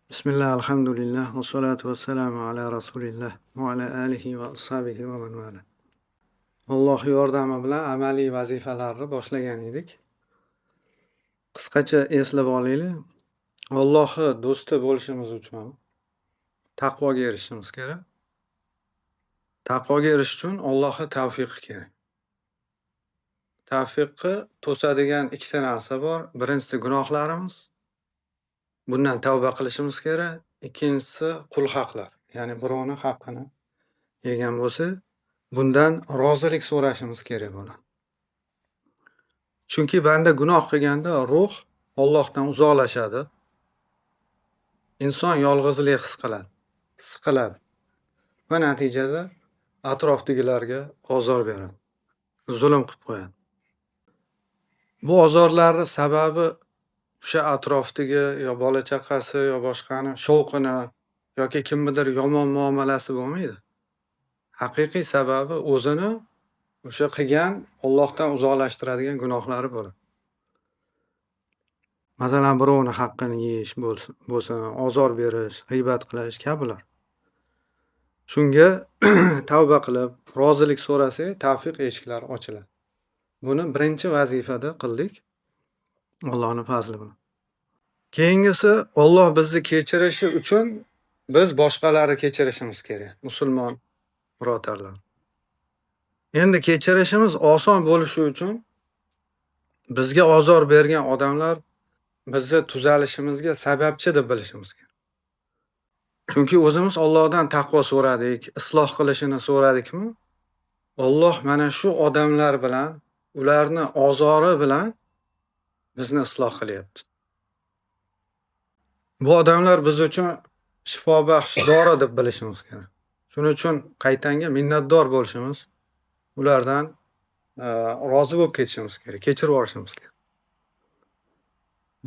Bismillah, alhamdulillah, va salatu va salamu ala rasulillah va ala alihi va ashabihi va man vala. Alloh yordami bilan amaliy vazifalarni boshlagan edik. Qisqacha eslab olaylik. Allohni do'sti bo'lishimiz uchun taqvoga erishishimiz kerak. Taqvoga erishish uchun Allohning tavfiqi kerak. Tavfiqni to'sadigan ikkita narsa bor. Birinchisi gunohlarimiz. Bundan tavba qilishimiz kerak. Ikkinchisi qul haqlar. Ya'ni birovning haqqini yegan bo'lsa, bundan rozilik so'rashimiz kerak bo'ladi. Chunki banda gunoh qilganda ruh Allohdan uzoqlashadi. Inson yolg'izlik his qiladi, siqiladi va natijada atrofdagilarga ozor beradi, zulm qilib qo'yadi. Bu ozorlarning sababi o'sha atrofdagi yo bola chaqasi yo boshqani shovqini yoki kimnidir yomon muomalasi bo'lmaydi. Haqiqiy sababi o'zini o'sha qilgan Allohdan uzoqlashtiradigan gunohlari bo'ladi. Masalan, birovni haqqini yeyish bo'lsin, ozor berish, g'iybat qilish kabilar. Shunga tavba qilib, rozilik so'rasak, tavfiq eshiklari ochiladi. Buni birinchi vazifada qildik. Allohning fazli bilan. Keyingisi Alloh bizni kechirishi uchun biz boshqalarni kechirishimiz kerak, musulmon birodarlar. Endi kechirishimiz oson bo'lishi uchun bizga ozor bergan odamlar bizni tuzalishimizga sababchi deb bilishimiz kerak. Chunki o'zimiz Allohdan taqvo so'radik, isloh qilishini so'radikmi? Alloh mana shu odamlar bilan, ularni ozori bilan bizni isloh qilyapti. Bu odamlar biz uchun shifobaxsh dori deb bilishimiz kerak. Shuning uchun qaytanga minnatdor bo'lishimiz, ulardan rozi bo'lib ketishimiz kerak, kechirib yuborishimiz kerak.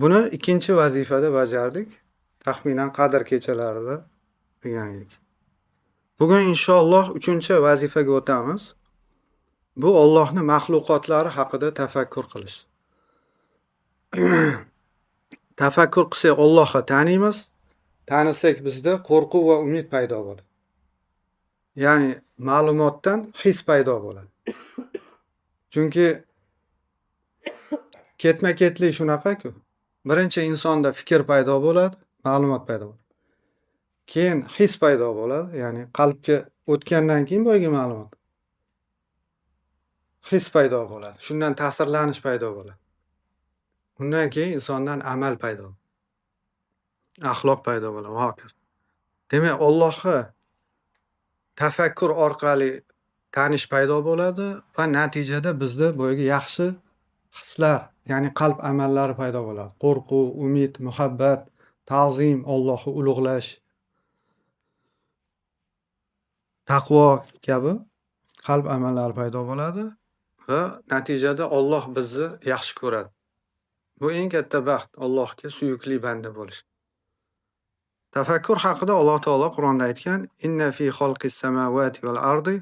Buni ikkinchi vazifada bajardik. Taxminan Qadr kechalarida qilgan edik. Bugun inshaalloh uchinchi vazifaga o'tamiz. Bu Allohning maxluqotlari haqida tafakkur qilish. Tafakkur qilsak Allohni taniymiz. Tanisak bizda qo'rquv va umid paydo bo'ladi. Ya'ni ma'lumotdan his paydo bo'ladi. Chunki ketma-ketlik shunaqa-ku. Birinchi insonda fikr paydo bo'ladi, ma'lumot paydo bo'ladi. Keyin his paydo bo'ladi, ya'ni qalbga o'tgandan keyin boyagi ma'lumot. His paydo bo'ladi. Shundan ta'sirlanish paydo bo'ladi. Undan keyin insondan amal paydo bo'ladi. Axloq paydo bo'ladi va hokazo. Demak, Allohni tafakkur orqali tanish paydo bo'ladi va natijada bizda boyagi yaxshi hislar, ya'ni qalb amallari paydo bo'ladi. Qo'rquv, umid, muhabbat, ta'zim, Allohni ulug'lash, taqvo kabi qalb amallari paydo bo'ladi va natijada Alloh bizni yaxshi ko'radi. Bu eng katta baxt, Allohga suyukli banda bo'lish. Tafakkur haqida Alloh taolo Qur'onda aytgan: "Inna fi xalqis samawati val ardi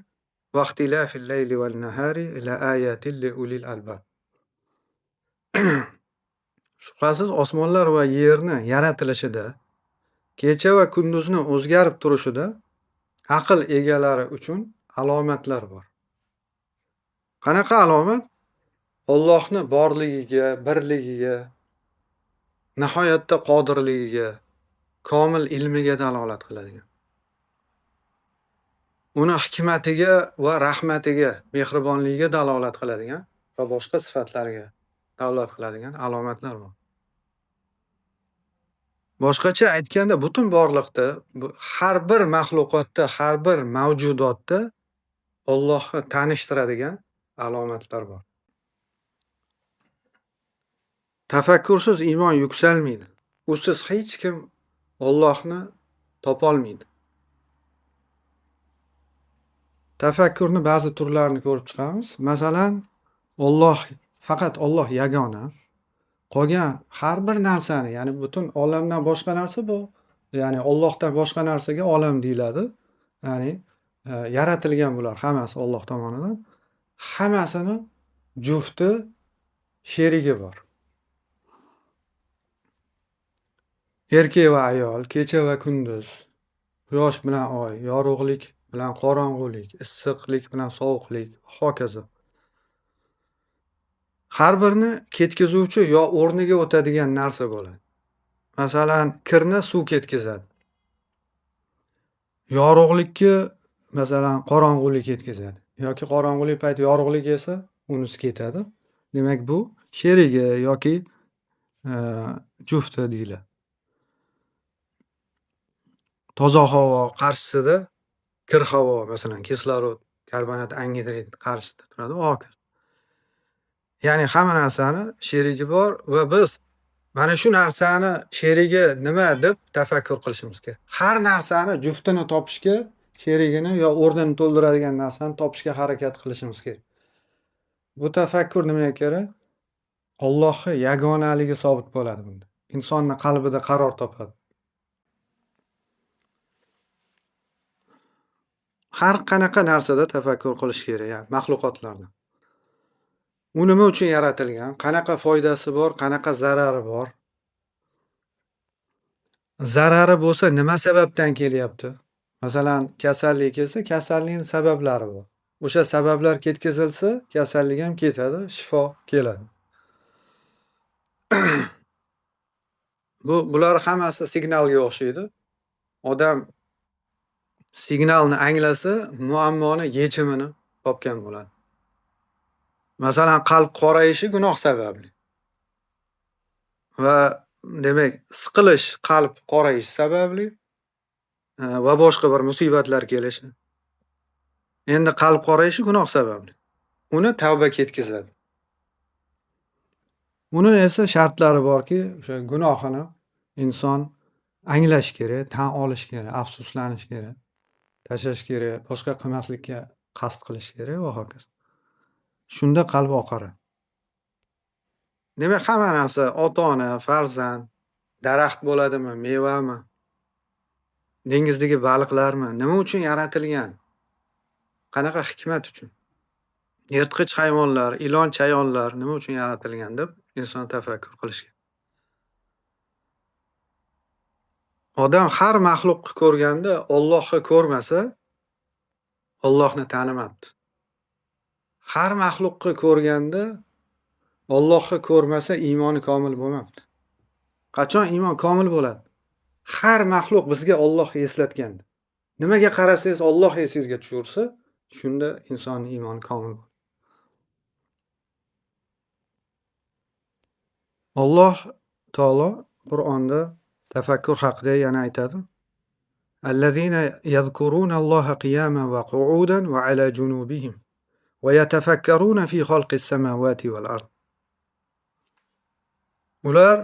va ixtilafil layli van nahari la ayatin li ulil albab." Shubhasiz osmonlar va yerni yaratilishida, kecha va kunduzni o'zgarib turishida aql egalari uchun alomatlar bor. Qanaqa alomat? Allohning borligiga, birligiga, nihoyatda qodirligiga, komil ilmiga dalolat qiladigan. Uni hikmatiga va rahmatiga, mehribonligiga dalolat qiladigan va boshqa sifatlariga dalolat qiladigan alomatlar bor. Boshqacha aytganda, butun borliqda, har bir maxluqotda, har bir mavjudotda Allohni tanishtiradigan alomatlar bor. Tafakkursiz iymon yuksalmaydi. Usiz hech kim Allohni topolmaydi. Tafakkurni ba'zi turlarini ko'rib chiqamiz. Masalan, Alloh faqat Alloh yagona. Qolgan har bir narsani, ya'ni butun olamdan boshqa narsa bu, ya'ni Allohdan boshqa narsaga olam deyiladi. Ya'ni yaratilgan bular hammasi Alloh tomonidan. Hammasini jufti, sherigi bor. Erkak va ayol, kecha va kunduz, quyosh bilan oy, yorug'lik bilan qorong'ulik, issiqlik bilan sovuqlik, hokazo. Har birini ketkazuvchi yo o'rniga o'tadigan narsa bo'ladi. Masalan, kirni suv ketkazadi. Yorug'likni masalan qorong'ulik ketkazadi yoki qorong'ulik payti yorug'lik kelsa, unisi ketadi. Demak, bu sherigi yoki jufti deyiladi. Toza havo qarshisida kir havo, masalan, kislorod, karbonat angidrid qarshisida turadi va hokazo. Ya'ni hamma narsani sherigi bor va biz mana shu narsani sherigi nima deb tafakkur qilishimiz kerak. Har narsani juftini topishga, sherigini yo o'rnini to'ldiradigan narsani topishga harakat qilishimiz kerak. Bu tafakkur nimaga kerak? Allohning yagonaligi sobit bo'ladi bunda. Insonni qalbida qaror topadi. Har qanaqa narsada tafakkur qilish kerak, ya'ni maxluqotlarda. U nima uchun yaratilgan? Qanaqa foydasi bor, qanaqa zarari bor? Zarari bo'lsa nima sababdan kelyapti? Masalan, kasallik kelsa, kasallikning sabablari bor. O'sha sabablar ketkazilsa, kasallik ham ketadi, shifo keladi. Bular hammasi signalga o'xshaydi. Odam signalni anglasa, muammoni yechimini topgan bo'ladi. Masalan, qalb qorayishi gunoh sababli. Va demak, siqilish qalb qorayish sababli va boshqa bir musibatlar kelishi. Endi qalb qorayishi gunoh sababli. Uni tavba ketkazadi. Uni esa shartlari borki, o'sha gunohini inson anglash kerak, tan olish kerak, afsuslanish kerak, tashlash kerak, boshqa qilmaslikka qasd qilish kerak va hokazo. Shunda qalb oqaradi. Demak, hamma narsa ota-ona, farzand, daraxt bo'ladimi, mevami, dengizdagi baliqlarmi, nima uchun yaratilgan? Qanaqa hikmat uchun? Yirtqich hayvonlar, ilon, chayonlar nima uchun yaratilgan deb inson tafakkur qilish kerak. Odam har maxluqni ko'rganda Allohni ko'rmasa, Allohni tanimabdi. Har maxluqni ko'rganda Allohni ko'rmasa iymoni komil bo'lmabdi. Qachon iymon komil bo'ladi? Har maxluq bizga Allohni eslatganda. Nimaga qarasangiz Alloh esingizga tushursa, shunda insonning iymoni komil bo'ladi. Alloh taolo Qur'onda tafakkur haqida yana aytadi. Allazina yadhkurunalloha qiyaman va qu'udan va ala junubihim va yatafakkaruna fi xalqis samawati val ard. Ular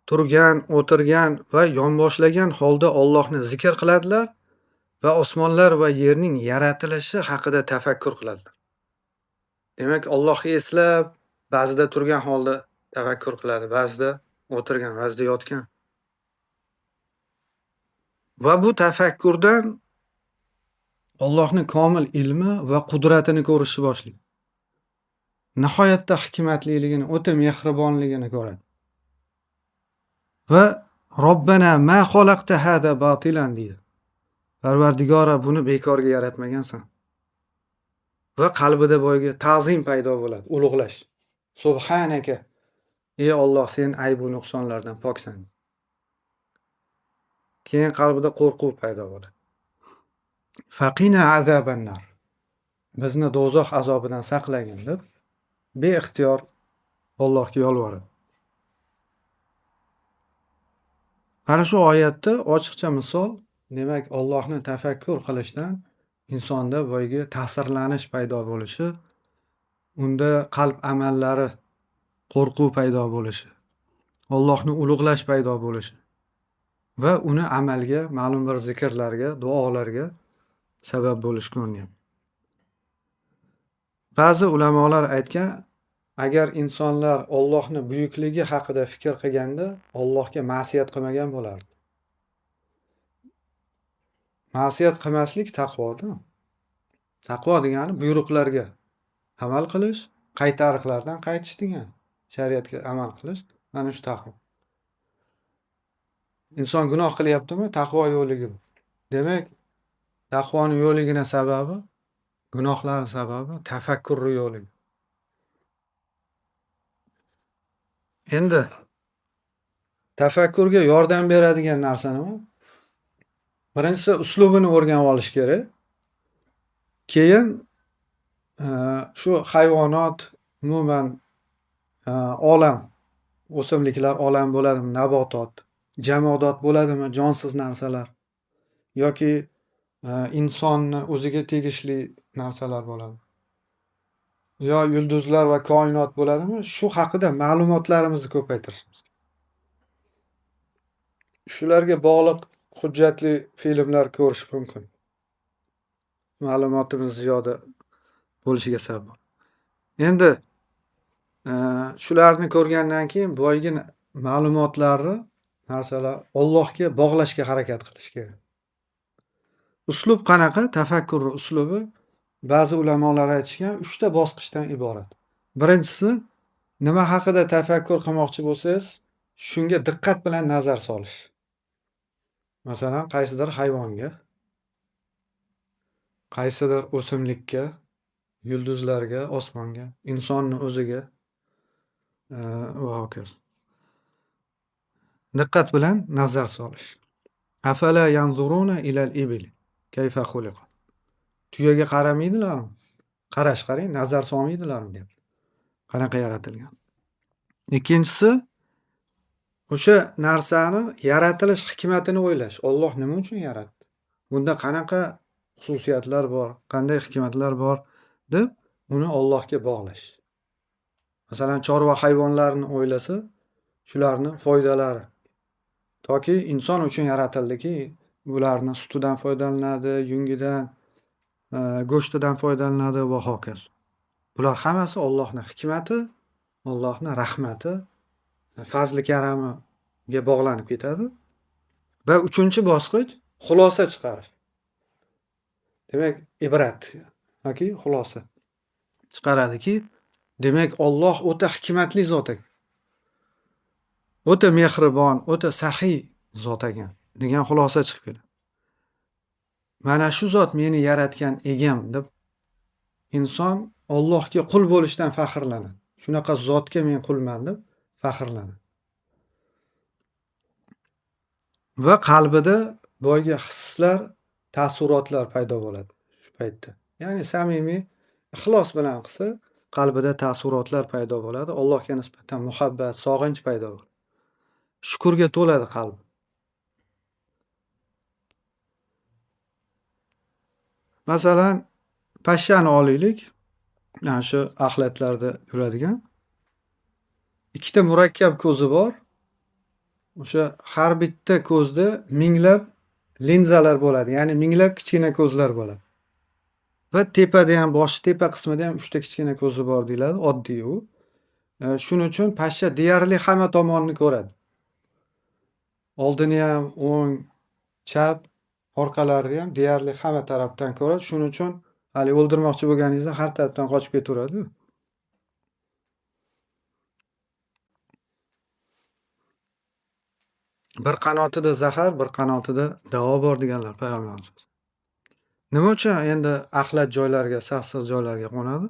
turgan, o'tirgan va yonboshlagan holda Allohni zikr qiladilar va osmonlar va yerning yaratilishi haqida tafakkur qiladilar. Demak, Allohni eslab, ba'zida turgan holda tafakkur qiladi, ba'zida o'tirgan, ba'zida yotgan. Va bu tafakkurdan Allohning komil ilmi va qudratini ko'rishni boshlaydi. Nihoyatda hikmatliligini, o'ta mehribonligini ko'radi. Va Robbana ma xalaqta hada batilan deydi. Parvardigora, buni bekorga yaratmagansan. Va qalbida boyagi ta'zim paydo bo'ladi, ulug'lash. Subhanaka, ey Alloh, sen ayb va nuqsonlardan poksan. Keyin qalbida qo'rquv paydo bo'ladi. Faqina azabannar. Bizni do'zax azobidan saqlagin deb beixtiyor Allohga yolvoradi. Mana shu oyatda ochiqcha misol, demak, Allohni tafakkur qilishdan insonda boyagi ta'sirlanish paydo bo'lishi, unda qalb amallari, qo'rquv paydo bo'lishi, Allohni ulug'lash paydo bo'lishi va uni amalga, ma'lum bir zikrlarga, duolarga sabab bo'lishi ko'rinyapti. Ba'zi ulamolar aytgan, agar insonlar Allohning buyukligi haqida fikr qilganda, Allohga ma'siyat qilmagan bo'lardi. Ma'siyat qilmaslik taqvoda. Taqvo degani buyruqlarga amal qilish, qaytariqlardan qaytish degani. Shariatga amal qilish mana shu taqvo. Inson gunoh qilyaptimi? Taqvo yo'qligi. Demak, taqvoni yo'qligini sababi, gunohlarning sababi tafakkurni yo'qligi. Endi tafakkurga yordam beradigan narsa nima? Birinchisi uslubini o'rganib olish kerak. Keyin shu hayvonot, umuman olam, o'simliklar olam bo'ladimi, nabotot, jamodot bo'ladimi, jonsiz narsalar yoki insonni o'ziga tegishli narsalar bo'ladi. Yo yulduzlar va koinot bo'ladimi? Shu haqida ma'lumotlarimizni ko'paytirishimiz kerak. Shularga bog'liq hujjatli filmlar ko'rish mumkin. Ma'lumotimiz ziyoda bo'lishiga sabab. Endi shularni ko'rgandan keyin boyagi ma'lumotlarni narsalar Allohga bog'lashga harakat qilish kerak. Uslub qanaqa? Tafakkur uslubi ba'zi ulamolar aytishgan 3 ta bosqichdan iborat. Birinchisi, nima haqida tafakkur qilmoqchi bo'lsangiz, shunga diqqat bilan nazar solish. Masalan, qaysidir hayvonga, qaysidir o'simlikka, yulduzlarga, osmonga, insonni o'ziga va hokazo. Diqqat bilan nazar solish. Afala yanzuruna ilal ibili kayfa xuliqat. Tuyaga qaramaydilarmi? Qarash qarang, nazar solmaydilarmi deyapti. Qanaqa yaratilgan. Ikkinchisi, o'sha narsani yaratilish hikmatini o'ylash. Alloh nima uchun yaratdi? Bunda qanaqa xususiyatlar bor, qanday hikmatlar bor deb uni Allohga bog'lash. Masalan, chorva hayvonlarini o'ylasa, shularni foydalari. Toki inson uchun yaratildiki, bularni sutidan foydalanadi, yungidan, go'shtidan foydalanadi va hokazo. Bular hammasi Allohning hikmati, Allohning rahmati, fazli karamiga bog'lanib ketadi. Va uchinchi bosqich xulosa chiqarish. Demak, ibrat yoki xulosa chiqaradiki, demak Alloh o'ta hikmatli zot ekan. O'ta mehribon, o'ta saxiy zot ekan degan xulosa chiqib keladi. Mana shu zot meni yaratgan egam deb inson Allohga qul bo'lishdan faxrlanadi. Shunaqa zotga men qulman deb faxrlanadi. Va qalbida boyagi hislar, ta'sirotlar paydo bo'ladi shu paytda. Ya'ni samimiy ixlos bilan qilsa, qalbida ta'sirotlar paydo bo'ladi. Allohga nisbatan muhabbat, sog'inch paydo bo'ladi. Shukurga to'ladi qalb. Masalan, pashshani olaylik. Mana shu axlatlarda yuradigan. 2 ta murakkab ko'zi bor. O'sha har bitta ko'zda minglab linzalar bo'ladi. Ya'ni minglab kichkina ko'zlar bo'ladi. Va tepada ham, boshi tepa qismida ham 3 ta kichkina ko'zi bor deyiladi, oddiy u. Shuning uchun pashsha deyarli hamma tomonni ko'radi. Oldini ham, o'ng, chap, orqalarini ham deyarli hamma tarafdan ko'radi. Shuning uchun hali o'ldirmoqchi bo'lganingizda har tarafdan qochib ketaveradi-ku. Bir qanotida zahar, bir qanotida davo bor deganlar payg'ambarimiz. Nima uchun endi axlat joylarga, sassiq joylarga qo'nadi?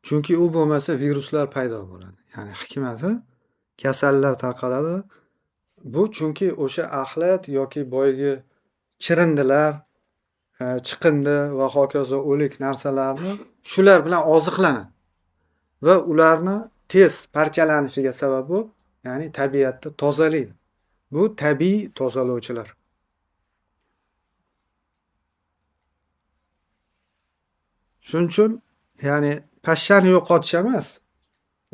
Chunki u bo'lmasa viruslar paydo bo'ladi. Ya'ni hikmati kasallar tarqaladi. Bu chunki o'sha axlat yoki boyagi chirindilar, chiqindi va hokazo o'lik narsalarni shular bilan oziqlanadi va ularni tez parchalanishiga sabab bo'lib, ya'ni tabiatni tozalaydi. Bu tabiiy tozalovchilar. Shuning uchun, ya'ni pashshani yo'qotish emas,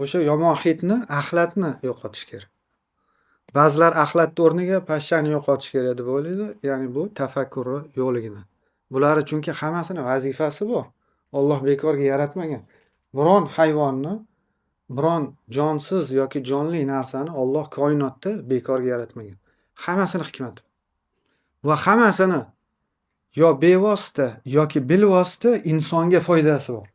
o'sha yomon hidni, axlatni yo'qotish kerak. Ba'zilar axlatni o'rniga pashshani yo'qotish kerak deb o'ylaydi. Ya'ni bu tafakkurni yo'qligidan. Bulari chunki hammasini vazifasi bor. Alloh bekorga yaratmagan. Biron hayvonni, biron jonsiz yoki jonli narsani Alloh koinotda bekorga yaratmagan. Hammasini hikmati. Va hammasini yo bevosita yoki bilvosita insonga foydasi bor.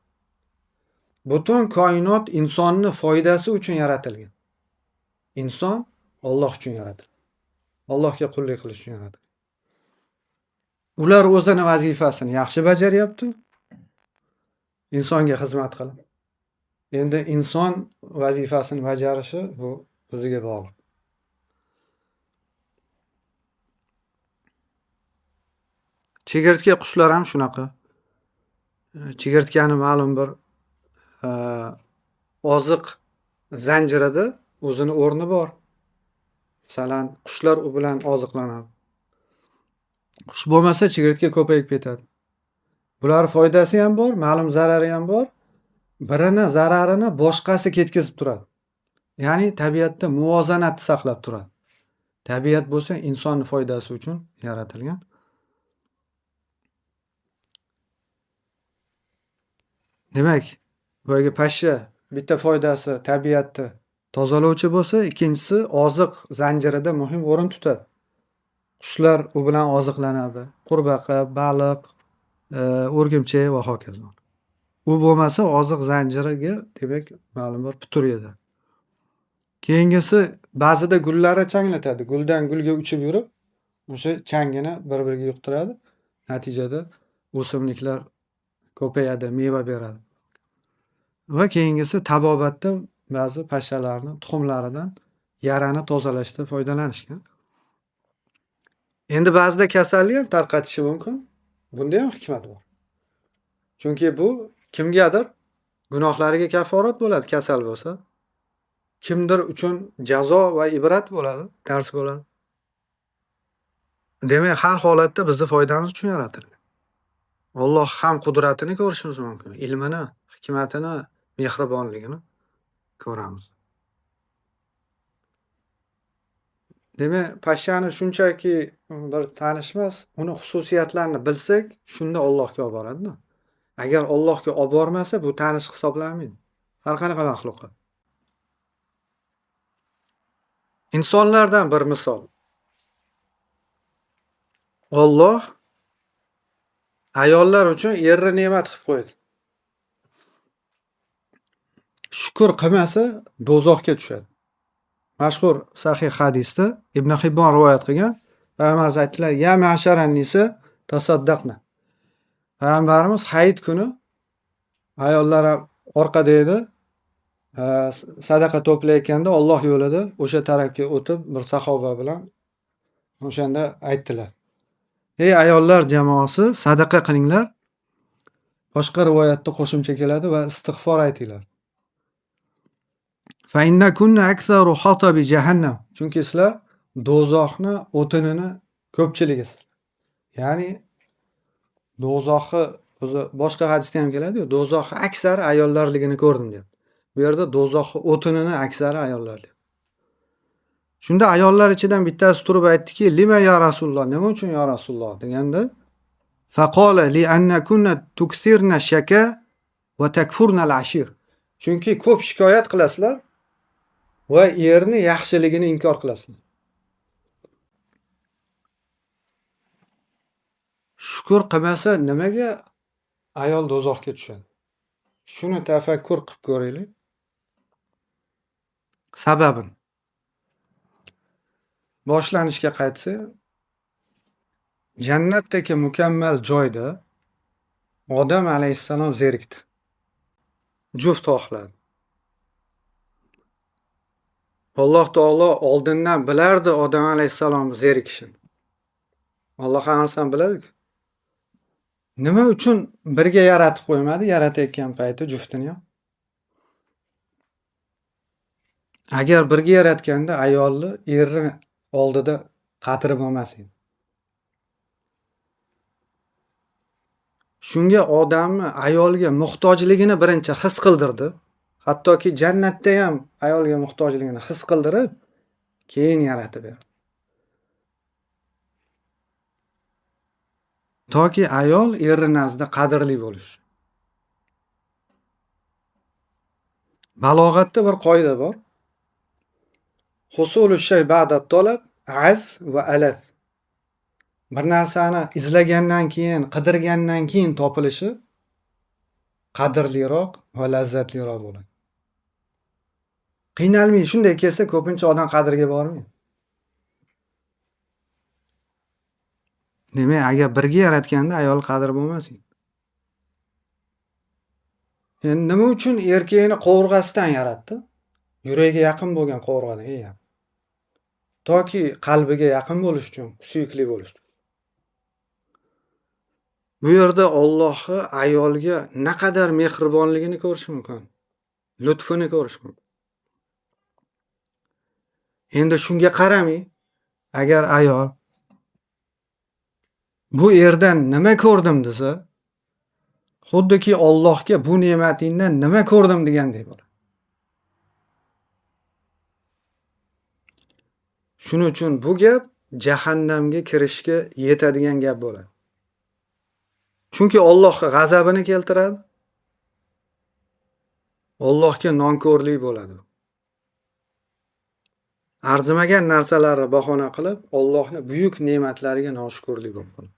Butun koinot insonni foydasi uchun yaratilgan. Inson Alloh uchun yaratilgan. Allohga qullik qilish uchun yaratilgan. Ular o'zini vazifasini yaxshi bajaryapti. Insonga xizmat qilib. Endi inson vazifasini bajarishi bu o'ziga bog'liq. Chigirtka qushlar ham shunaqa. Chigirtkani ma'lum bir oziq zanjirida o'zini o'rni bor. Masalan, qushlar u bilan oziqlanadi. Qush bo'lmasa chigirtka ko'payib ketadi. Bular foydasi ham bor, ma'lum zarari ham bor. Birini zararini boshqasi ketkazib turadi. Ya'ni tabiatda muvozanatni saqlab turadi. Tabiat bo'lsa insonni foydasi uchun yaratilgan. Demak, boyagi pashsha bitta foydasi tabiatni tozalovchi bo'lsa, ikkinchisi oziq zanjirida muhim o'rin tutadi. Qushlar u bilan oziqlanadi. Qurbaqa, baliq, o'rgimchak va hokazo. U bo'lmasa oziq zanjiriga demak ma'lum bir putur yetadi. Keyingisi ba'zida gullari changlatadi. Guldan gulga uchib yurib, o'sha changini bir-biriga yuqtiradi. Natijada o'simliklar ko'payadi, meva beradi. Va keyingisi tabobatda ba'zi pashshalarni tuxumlaridan yarani tozalashda foydalanishgan. Endi ba'zida kasallik ham tarqatishi mumkin. Bunda ham hikmat bor. Chunki bu kimgadir gunohlariga kaforat bo'ladi, kasal bo'lsa. Kimdir uchun jazo va ibrat bo'ladi, dars bo'ladi. Demak, har holatda bizni foydamiz uchun yaratilgan. Alloh ham qudratini ko'rishimiz mumkin, ilmini, hikmatini, mehribonligini ko'ramiz. Demak, pashshani shunchaki bir tanishmas, uni xususiyatlarini bilsak, shunda Allohga olib boradi-da. Agar Allohga olib bormasa, bu tanish hisoblanmaydi. Har qanaqa maxluqot. Insonlardan bir misol. Alloh ayollar uchun erni ne'mat qilib qo'ydi. Shukr qilmasa do'zaxga tushadi. Mashhur sahih hadisda Ibn Hibbon rivoyat qilgan. Payg'ambarimiz aytdilar: "Ya ma'sharan nisa tasaddaqna." Payg'ambarimiz hayit kuni ayollar orqada edi, sadaqa to'playotganda Alloh yo'lida o'sha tarafga o'tib bir sahoba bilan o'shanda aytdilar: "Ey ayollar jamoasi, sadaqa qilinglar." Boshqa rivoyatda qo'shimcha keladi va istig'for aytinglar. Fa innakunna aktharu hatabi jahannam. Chunki sizlar do'zaxni o'tinini ko'pchiligisiz. Ya'ni do'zaxni o'zi boshqa hadisda ham keladi-yu, do'zax aksari ayollarligini ko'rdim deyapti. Bu yerda do'zaxni o'tinini aksari ayollar deyapti. Shunda ayollar ichidan bittasi turib aytdiki: "Lima ya Rasululloh? Nima uchun ya Rasululloh?" deganda, faqola li annakunna tukthirna shaka va takfurna al-ashir. Chunki ko'p shikoyat qilasizlar va erni yaxshiligini inkor qilasizlar. Shukr qilmasa nimaga ayol do'zaxga tushadi? Shuni tafakkur qilib ko'raylik. Sababini. Boshlanishga qaytsak, jannatdagi mukammal joyda Odam alayhissalom zerikdi. Juft xohladi. Alloh taolo oldindan bilardi Odam alayhissalomni zerikishini. Alloh hamma narsani biladi-ku. Nima uchun birga yaratib qo'ymadi yaratayotgan payti juftini ham? Agar birga yaratganda ayolni erni oldida qadri bo'lmas edi. Shunga odamni ayolga muhtojligini birinchi his qildirdi. Hattoki jannatda ham ayolga muhtojligini his qildirib, keyin yaratib berdi. Toki ayol eri nazdida qadrli bo'lishi. Balog'atda bir qoida bor. Husulu shay ba'da talab az va alaz. Bir narsani izlagandan keyin, qidirgandan keyin topilishi qadrliroq va lazzatliroq bo'ladi. Qiynalmay shunday kelsa ko'pincha odam qadriga bormaydi. Demak, agar birga yaratganda ayol qadri bo'lmas edi. Endi nima uchun erkakni qovurg'asidan yaratdi? Yuragiga yaqin bo'lgan qovurg'adan yaratdi. Toki qalbiga yaqin bo'lish uchun, suyukli bo'lish uchun. Bu yerda Allohni ayolga naqadar mehribonligini ko'rish mumkin. Lutfini ko'rish mumkin. Endi shunga qaramay, agar ayol bu erdan nima ko'rdim desa, xuddiki Allohga bu ne'matingdan nima ko'rdim degandek bo'ladi. Shuning uchun bu gap jahannamga kirishga yetadigan gap bo'ladi. Chunki Allohga g'azabini keltiradi. Allohga nonko'rlik bo'ladi. Arzimagan narsalarni bahona qilib, Allohning buyuk ne'matlariga noshukurlik bo'lib qoladi.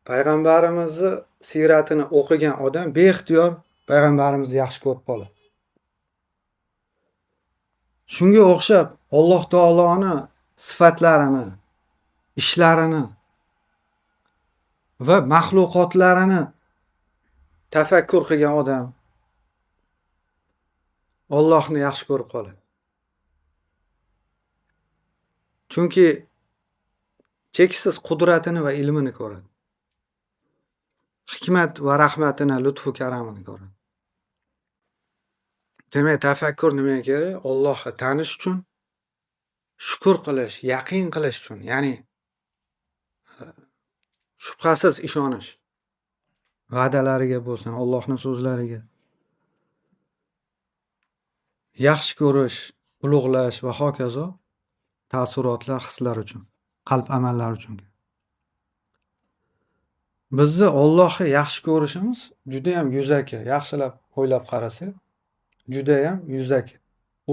Payg'ambarimizni siyratini o'qigan odam beixtiyor payg'ambarimizni yaxshi ko'rib qoladi. Shunga o'xshab Alloh taoloni sifatlarini, ishlarini va maxluqotlarini tafakkur qilgan odam Allohni yaxshi ko'rib qoladi. Chunki cheksiz qudratini va ilmini ko'radi. Hikmat va rahmatini, lutfu karamini ko'radi. Demak, tafakkur nimaga kerak? Allohni tanish uchun, shukr qilish, yaqin qilish uchun, ya'ni shubhasiz ishonish. Va'dalariga bo'lsin, Allohning so'zlariga. Yaxshi ko'rish, ulug'lash va hokazo taassurotlar, hislar uchun, qalb amallari uchun. Bizni Allohni yaxshi ko'rishimiz juda ham yuzaki, yaxshilab o'ylab qarasak, juda ham yuzaki.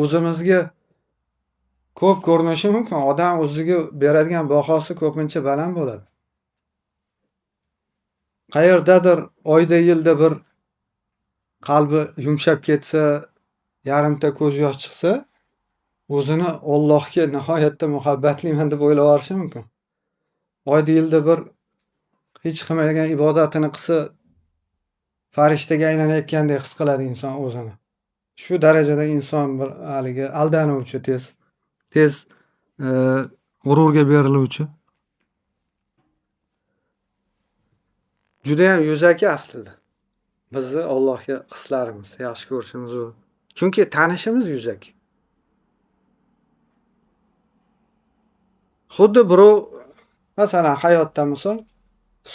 O'zimizga ko'p ko'rinishi mumkin, odam o'ziga beradigan bahosi ko'pincha baland bo'ladi. Qayerdadir oyda yilda bir qalbi yumshab ketsa, yarimta ko'z yosh chiqsa, o'zini Allohga nihoyatda muhabbatliman deb o'ylab yuborishi mumkin. Oyda yilda bir hech qilmagan ibodatini qilsa, farishtaga aylanayotgandek his qiladi inson o'zini. Shu darajada inson bir haligi aldanuvchi, tez g'ururga beriluvchi. Juda ham yuzaki aslida. Bizni Allohga hislarimiz, yaxshi ko'rishimiz u. Chunki tanishimiz yuzaki. Xuddi birov, masalan, hayotda misol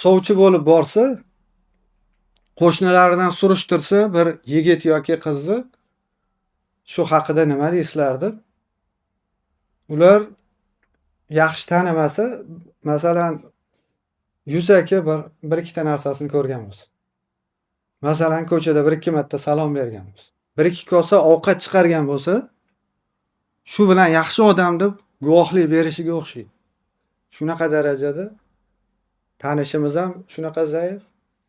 sovchi bo'lib borsa, qo'shnilaridan surishtirsa bir yigit yoki qizni shu haqida nima deysizlar deb, ular yaxshi tanimasa, masalan, yuzaki bir ikkita narsasini ko'rgan bo'lsa. Masalan, ko'chada bir ikki marta salom bergan bo'lsa, bir ikki kosa ovqat chiqargan bo'lsa, shu bilan yaxshi odam deb guvohlik berishiga o'xshaydi. Shunaqa darajada tanishimiz ham shunaqa zaif,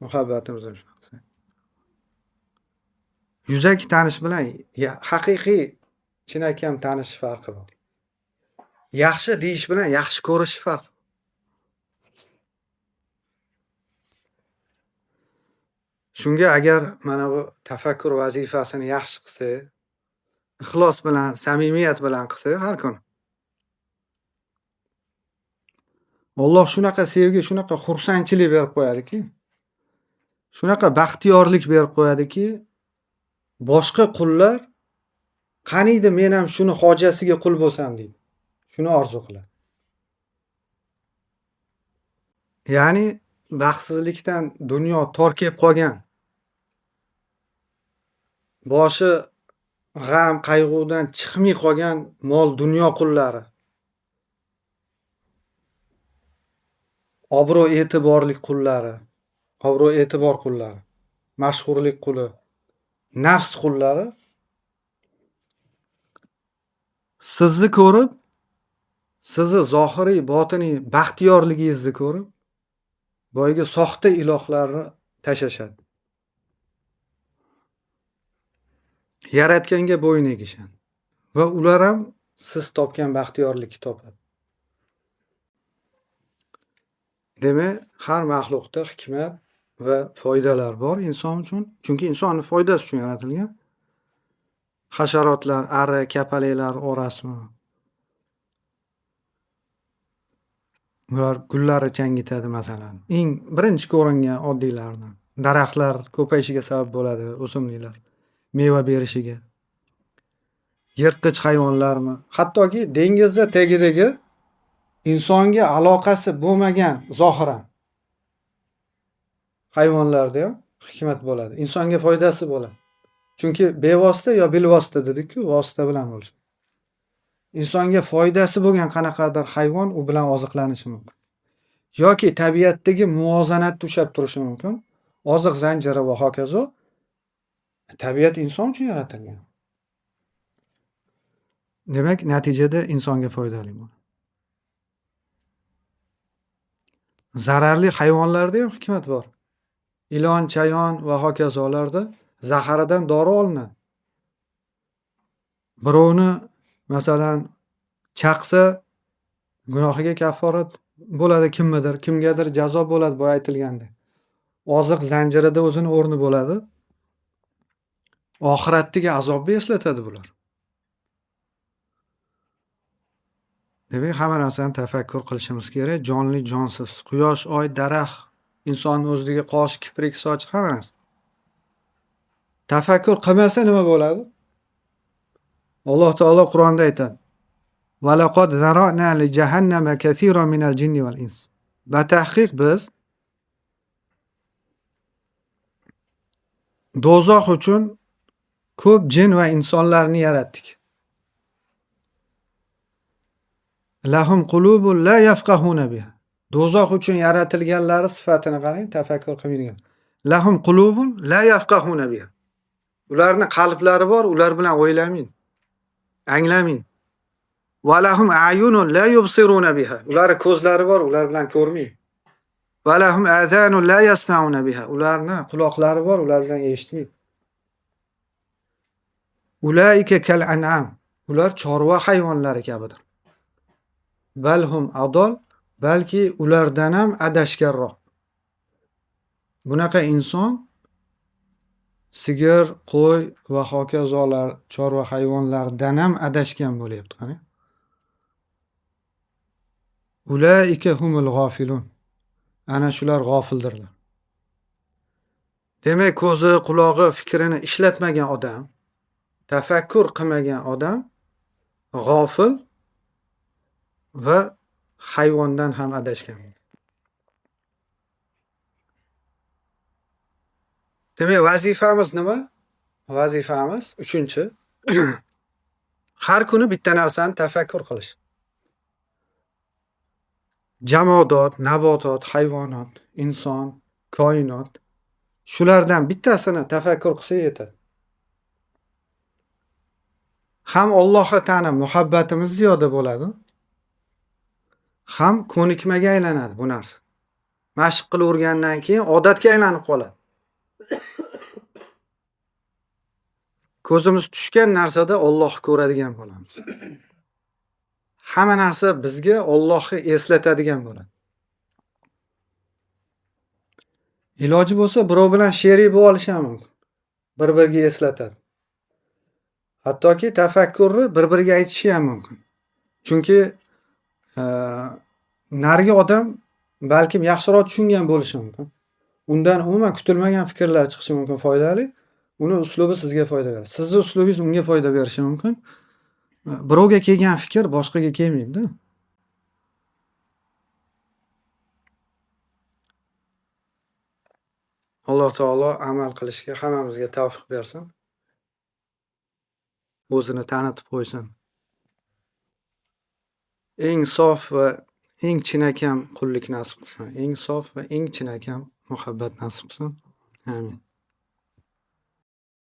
muhabbatimiz ham shunaqa zaif. Yuzaki tanish bilan haqiqiy chinakam tanish farqi bor. Yaxshi deyish bilan yaxshi ko'rish farqi. Shunga agar mana bu tafakkur vazifasini yaxshi qilsak, ixlos bilan, samimiyat bilan qilsak har kuni, Alloh shunaqa sevgi, shunaqa xursandchilik berib qo'yadiki, shunaqa baxtiyorlik berib qo'yadiki, boshqa qullar qaniydi men ham shuni hojasiga qul bo'lsam deydi. Shuni orzu qiladi. Ya'ni baxtsizlikdan dunyo tor kelib qolgan, boshi g'am, qayg'udan chiqmay qolgan mol dunyo qullari, obro' e'tiborlik qullari, obro' e'tibor qullari, mashhurlik quli, nafs qullari sizni ko'rib, sizni zohiriy, botiniy baxtiyorligingizni ko'rib, boyagi soxta ilohlarni tashlashadi. Yaratganga bo'yin egishadi. Va ular ham siz topgan baxtiyorlikni topadi. Demak, har maxluqda hikmat va foydalar bor inson uchun. Chunki insonni foydasi uchun yaratilgan. Hasharotlar, ari, kapalaklar orasimi? Ular gullari changitadi masalan. Eng birinchi ko'ringan oddiylardan. Daraxtlar ko'payishiga sabab bo'ladi, o'simliklar meva berishiga. Yirtqich hayvonlarmi? Hattoki dengizni tagidagi insonga aloqasi bo'lmagan zohiran hayvonlarda ham hikmat bo'ladi. Insonga foydasi bo'ladi. Chunki bevosita yo bilvosita dedik-ku, vosita bilan bo'lishi. Insonga foydasi bo'lgan qanaqadir hayvon u bilan oziqlanishi mumkin. Yoki tabiatdagi muvozanatni ushlab turishi mumkin. Oziq zanjiri va hokazo. Tabiat inson uchun yaratilgan. Demak, natijada insonga foydali bo'ladi. Zararli hayvonlarda ham hikmat bor. Ilon, chayon va hokazolarda zaharidan dori olinadi. Birovni masalan chaqsa gunohiga kafforat bo'ladi kimnidir, kimgadir jazo bo'ladi boya aytilgandek. Oziq zanjirida o'zini o'rni bo'ladi. Oxiratdagi azobni eslatadi bular. Demak, hamma narsani tafakkur qilishimiz kerak. Jonli, jonsiz, quyosh, oy, daraxt, insonning o'zidagi qosh, kiprik, soch, hamma narsa. Tafakkur qilmasa nima bo'ladi? Alloh taolo Qur'onda aytadi: "Va laqad zara'na li jahannama kasiran minal jinni val ins." Batahqiq biz do'zax uchun ko'p jin va insonlarni yaratdik. Lahum qulubun la yafqahuna biha. Do'zax uchun yaratilganlari sifatini qarang, tafakkur qilmaydigan. Lahum qulubun la yafqahuna biha. Ularning qalblari bor, ular bilan o'ylamaydi, anglamaydi. Va lahum a'yunun la yubsiruna biha. Ularning ko'zlari bor, ular bilan ko'rmaydi. Va lahum azanun la yasma'una biha. Ularning quloqlari bor, ular bilan eshitmaydi. Ulaika kal an'am. Ular chorva hayvonlari kabidir. Balhum adol, balki ulardan ham adashganroq. Bunaqa inson sigir, qo'y va hokazolar chorva hayvonlaridan ham adashgan bo'lyapti, qarang. Ulaika humul g'ofilun. Ana shular g'ofildirlar. Demak, ko'zi, qulog'i, fikrini ishlatmagan odam, tafakkur qilmagan odam g'ofil va hayvondan ham adashgan. Demak, vazifamiz nima? Vazifamiz 3. Har kuni bitta narsani tafakkur qilish. Jamodot, nabotot, hayvonot, inson, koinot, shulardan bittasini tafakkur qilsa yetadi. Ham Allohga ta'na muhabbatimiz ziyoda bo'ladi, ham ko'nikmaga aylanadi bu narsa. Mashq qilavergandan keyin odatga aylanib qoladi. Ko'zimiz tushgan narsada Allohni ko'radigan bo'lamiz. Hamma narsa bizga Allohni eslatadigan bo'ladi. Iloji bo'lsa birov bilan sherik bo'lib olish ham mumkin. Bir-biriga eslatadi. Hattoki tafakkurni bir-biriga aytishi ham mumkin. Chunki narigi odam balkim yaxshiroq tushungan bo'lishi mumkin. Undan umuman kutilmagan fikrlar chiqishi mumkin, foydali. Uni uslubi sizga foyda beradi. Sizni uslubingiz unga foyda berishi mumkin. Birovga kelgan fikr boshqaga kelmaydi-da. Alloh taolo amal qilishga hammamizga tavfiq bersin. O'zini tanitib qo'ysin. Eng sof va eng chinakam qullik nasib qilsin. Eng sof va eng chinakam muhabbat nasib qilsin. Amin.